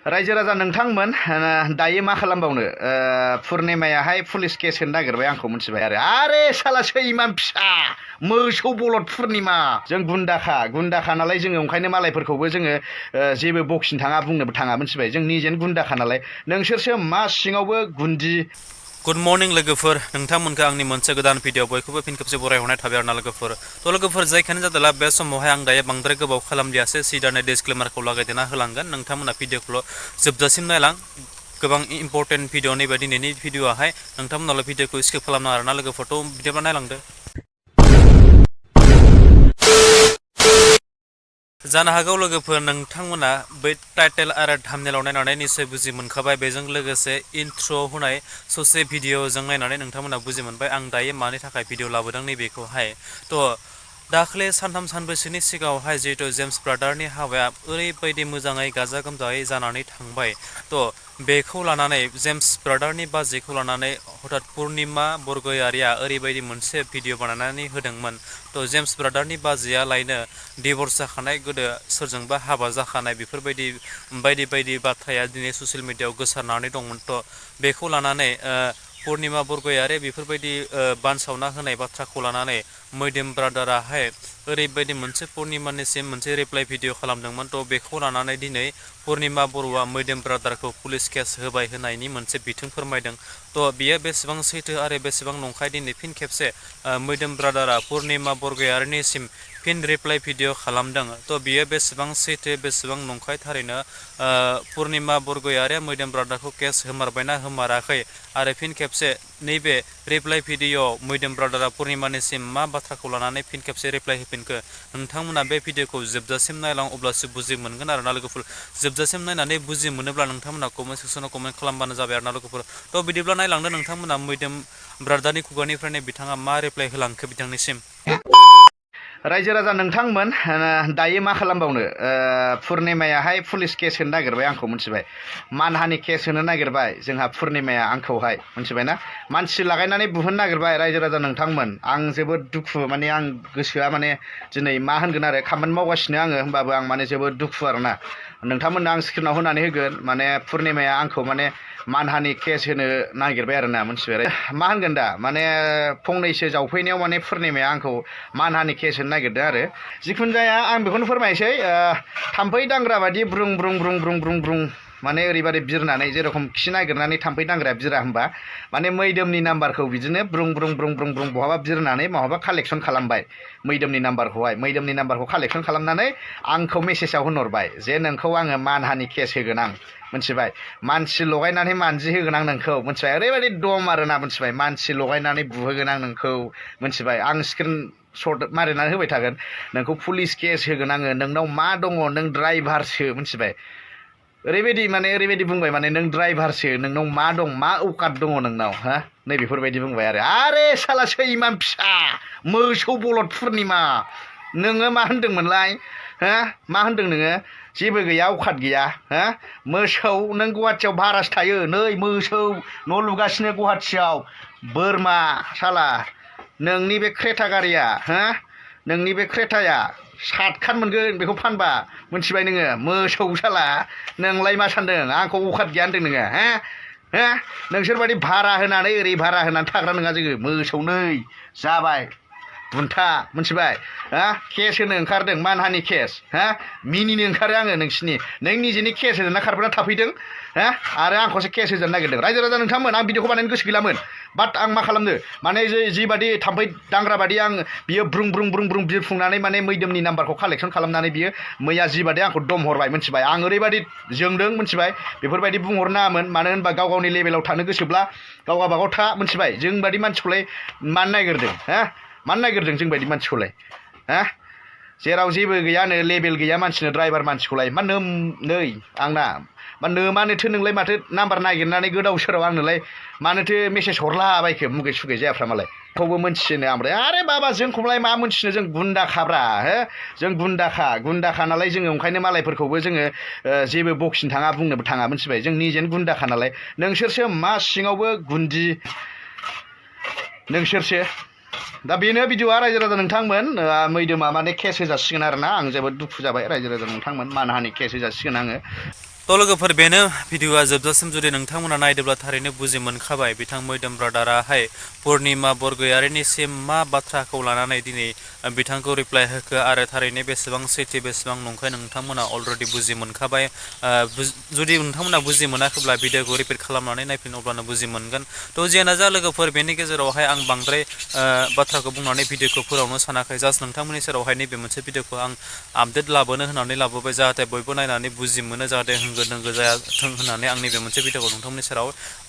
रायजो राजा नोंथांमोन दायो मा खालामबावनो पुर्निमायाहाय पुलिस केस होनो नागिरबाय आंखौ मिथिबाय आरे साला सैमान फिसा मोसौ बलद पुर्निमा जों गुन्दाखा नालाय जोङो ओंखायनो मालायफोरखौबो जोङो जेबो बखिनो थाङा बुंनोबो थाङा मिथिबाय जों निजेनो गुन्दाखा नालाय नोंसोरसो मा सिङावबो गुन्दि। गुड मर्निं लोगोफोर नोंथांमोनखौ आंनि मोनसे गोदान भिडिअ बयखौबो फिन खेबसे बरायहरनाय थाबाय आरोना लोगोफोर लोगोफोर जायखियानो जादोंला बे समावहाय आं दायो बांद्राय गोबाव खालामदियासै सिदानो डिसक्लेमारखौ लागायदेरना होलांगोन नोंथांमोना भिडिअखौल' जोबजासिम नायलां गोबां इम्पर्टेन्ट भिडिअ नैबे दिनैनि भिडिअआहाय नोंथांमोनाल' भिडिअखौ स्किप खालामनाङा आरोना लोगोफोरथ' बिदिब्ला नायलांदो। जानो हागौ लोगोफोर नोंथांमोना बै टाइटेल आरो थाम्बनेलाव नायनानै निसय बुजि मोनखाबाय बेजों लोगोसे इन्ट्र होनाय ससे भिडिअजों नायनानै नोंथांमोना बुजि मोनबाय आं दायो मानि थाखाय भिडिअ लाबोदों नैबेखौहाय। दाख्लै सानथाम सानब्रैसोनि सिगाङावहाय जिहेतु जेम्स ब्रादारनि हाबाया ओरैबायदि मोजाङै गाजा गोमजायै जानानै थांबाय बेखौ लानानै जेम्स ब्रादारनि बाजैखौ लानानै हठात पुर्निमा बरगयारिया ओरैबायदि मोनसे भिडिअ बानायनानै होदोंमोन जेम्स ब्रादारनि बाजैया लायनो डिभर्स जाखानाय गोदो सोरजोंबा हाबा जाखानाय बेफोरबायदि बायदि बाथ्राया दिनै ससियेल मिडियायाव गोसारनानै दंमोन बेखौ लानानै पुर्निमा बरगयारि बेफोरबायदि बानसावना होनाय बाथ्राखौ लानानै मैदेम ब्रादाराहाय ओरैबायदि मोनसे पुर्निमानिसिम मोनसे रिप्लाइ भिडिअ खालामदोंमोन बेखौ लानानै दिनै पुर्निमा बर'आ मैदेम ब्रादारखौ पुलिस केस होबाय होनायनि मोनसे बिथोन फोरमायदों बियो बेसेबां सैथो आरो बेसेबां नंखाय दिनै फिन खेबसे मैदेम ब्रादारा पुर्निमा बरगयारिनिसिम फिन रिप्लाइ भिडिअ खालामदों बियो बेसेबां सैथो बेसेबां नंखाय थारैनो पुर्निमा बरगयारिया मैदेम ब्रादारखौ केस होमारबायना होमाराखै आरो फिन खेबसे नैबे रिप्लाइ भिडिअआव मैदेम ब्रादारा पुर्निमानिसिम मा बाथ्राखौ लानानै फिन खेबसे रिप्लाइ होफिनखो नोंथांमोना बे भिडिअखौ जोबजासिम नायलां अब्लासो बुजि मोनगोन आरोना लोगोफोर जोबजासिम नायनानै बुजि मोनोब्ला नोंथांमोना कमेन्ट सेक्सनाव कमेन्ट खालामबानो जाबाय आरोना लोगोफोर बिदिब्ला नायलांदो नोंथांमोना मैदेम ब्रादारनि खुगानिफ्रायनो बिथाङा मा रिप्लाइ होलांखो बिथांनिसिम। रायजो राजा नोंथांमोन दायो मा खालामबावनो पुर्निमायाहाय पुलिस केस होनो नागिरबाय आंखौ मिथिबाय मानहानि केस होनो नागिरबाय जोंहा पुर्निमाया आंखौहाय मिथिबायना मानसि लागायनानै बुहोनो नागिरबाय रायजो राजा नोंथांमोन आं जोबोद दुखु माने आं गोसोआ माने दिनै मा होनगोन आरो खामानि मावगासिनो आङो होमबाबो आं माने जोबोद दुखु आरोना नोंथांमोननो आं स्क्रिनाव होनानै होगोन माने पुर्निमाया आंखौ माने मानहानि केस होनो नागिरबाय आरोना मिथिबाय मा होनगोन दा माने फंनैसो जावफैनायाव माने पुर्निमाया आंखौ मानहानि केस होनो नागिरदों आरो जिखुनु जाया आं बेखौनो फोरमायसै थाम्फै दांग्रा बादि ब्रुं ब्रुं ब्रुं ब्रुं ब्रुं ब्रुं माने ओरैबादि बिरनानै जेरखम खि नागिरनानै थाम्फै दांग्राया बिरा होमबा माने मैदोमनि नाम्बारखौ बिदिनो ब्रुं ब्रुं ब्रुं ब्रुं ब्रुं बहाबा बिरनानै बहाबा कालेक्सन खालामबाय मैदोमनि नाम्बारखौ कालेक्सन खालामनानै आंखौ मेसेजाव होनहरबाय जे नोंखौ आङो मानहानि केस होगोन आं मिथिबाय मानसि लगायनानै मानजि होगोन आं नोंखौ मिथिबाय ओरैबायदि दम आरोना मिथिबाय मानसि लगायनानै बुहोगोन आं नोंखौ मिथिबाय आं स्क्रिन शट मारिनानै होबाय थागोन नोंखौ पुलिस केस होगोन आङो नोंनाव मा दङ नों ड्राइभारसो मिथिबाय ओरैबायदि बुंबाय माने नों ड्राइभारसो नोंनाव मा दं मा औकात दङ नोंनाव नै बेफोरबायदि बुंबाय आरे साला सैमान फिसा मोसौ बलद पुर्निमा नोङो मा होनदोंमोनलाय मा होनदों नोङो जेबो गैया औकात गैया मोसौ नों गुवाहाटियाव भारासो थायो नै मोसौ न' लुगासिनो गुवाहाटियाव बोरमा साला नोंनि बे क्रेटा गारिया नोंनि बे क्रेटाया 7 खान मोनगोन बेखौ फानबा मिथिबाय नोङो मोसौ साला नोंलाय मा सानदों आंखौ औकात गैया होनदों नोङो नोंसोरबायदि भारा होनानै ओरै भारा होनानै थाग्रा नङा जोङो मोसौ नै जाबाय बुन्था मिथिबाय केस होनो ओंखारदों मानहानि केस मिनिनो ओंखारो आङो नों निजेनि केस होजना खारबोना थाफैदों आरो आंखौसो केस होजानो नागिरदों रायजो राजा नोंथांमोन आं भिडिअखौ बानायनो गोसो गैलामोन बाट आं मा खालामनो माने जिबादि थाम्फै दांग्रा बादि बियो ब्रुं ब्रुं ब्रुं ब्रुं बिरफुंनानै माने मैदोमनि नाम्बारखौ कालेक्सन खालामनानै बियो मैया जिबादि आंखौ दम हरबाय मिथिबाय आं ओरैबायदि जोंदों मिथिबाय बेफोरबायदि बुंहरनाङामोन मानो होनबा गाव गावनि लेभेलाव थानो गोसोब्ला गाव गावबागाव था मिथिबाय जोंबादि मानसिखौलाय मानो नागिरदों जोंबायदि मानसिखौलाय जेराव जेबो गैयानो लेभेल गैया मानसिनो ड्राइभार मानसिखौलाय मा नै आंना मा मानोथो नोंलाय माथो नाम्बार नागिरनानै गोदाव सोराव आंनोलाय मानोथो मेसेज हरलाबायखो मुगै सुगै जायाफ्रा मालाय खौबो मोनथिनो ओमफ्राय आरे बाबा जोंखौलाय मा मोनथिनो जों गुन्दाखाब्रा जों गुन्दाखा नालाय जोङो ओंखायनो मालायफोरखौबो जोङो जेबो बखिनो थाङा बुंनोबो थाङा मिथिबाय जों निजेनो गुन्दाखा नालाय नोंसोरसो मा सिङावबो गुन्दि नोंसोरसो दा बेनो भिडिअआ रायजो राजा नोंथांमोन मैदोमा माने केस होजासिगोन आरोना आं जोबोद दुखु जाबाय रायजो राजा नोंथांमोन मानहानि केस होजासिगोन आङो। थ' लोगोफोर बेनो भिडिअआ जोबजासिम जुदि नोंथांमोना नायदोंब्ला थारैनो बुजि मोनखाबाय बिथां मैदोम ब्रादाराहाय पुर्निमा बरगयारिनिसिम मा बाथ्राखौ लानानै दिनै बिथांखौ रिप्लाइ होखो आरो थारैनो बेसेबां सैथो बेसेबां नंखाय नोंथांमोना अलरेडि बुजि मोनखाबाय। जुदि नोंथांमोना बुजि मोनाखैब्ला भिडिअखौ रिपिट खालामनानै नायफिन अब्लानो बुजि मोनगोन। थ' जियानो जा लोगोफोर बेनि गेजेरावहाय आं बांद्राय बाथ्राखौ बुंनानै भिडिअखौ फोलावनो सानाखै जास्ट नोंथांमोननि सेरावहाय नैबे मोनसे भिडिअखौ आं आपडेट लाबोनो होननानै लाबोबाय जाहाथे बयबो नायनानै बुजि मोनो जाहाथे होंगो दोंगो जायाथों होननानै आं नैबे मोनसे भिडिअखौ नोंथांमोननि सेराव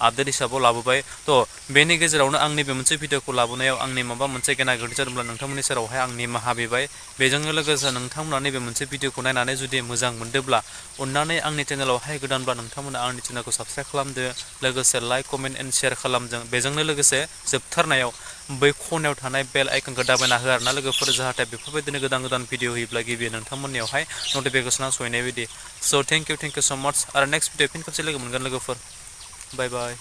आपडेट हिसाबाव लाबोबाय। थ' बेनि गेजेरावनो आं नैबे मोनसे भिडिअखौ लाबोनायाव आंनि माबा मोनसे गेना गोरोन्थि जादोंब्ला नोंथांमोननि सेरावहाय आं निमाहा बिबाय। बेजोंनो लोगोसे नोंथांमोना नैबे मोनसे भिडिअखौ नायनानै जुदि मोजां मोनदोंब्ला अननानै आंनि चेनेलावहाय गोदानब्ला नोंथांमोना आंनि चेनेलखौ साबस्क्राइब खालामदो लोगोसे लाइक कमेन्ट एन्ड शेयार खालामदों। बेजोंनो लोगोसे जोबथारनायाव बै खनायाव थानाय बेल आइकनखौ दाबायना हो आरोना लोगोफोर जाहाथे बेफोरबायदिनो गोदान गोदान भिडिअ होयोब्ला गिबि नोंथांमोननियावहाय नटिफिकेसना सहैनाय बायदि। स' थेंक इउ स' माच आरो नेक्स्ट भिडिअ फिन खेबसे लोगो मोनगोन लोगोफोर। बाय बाय।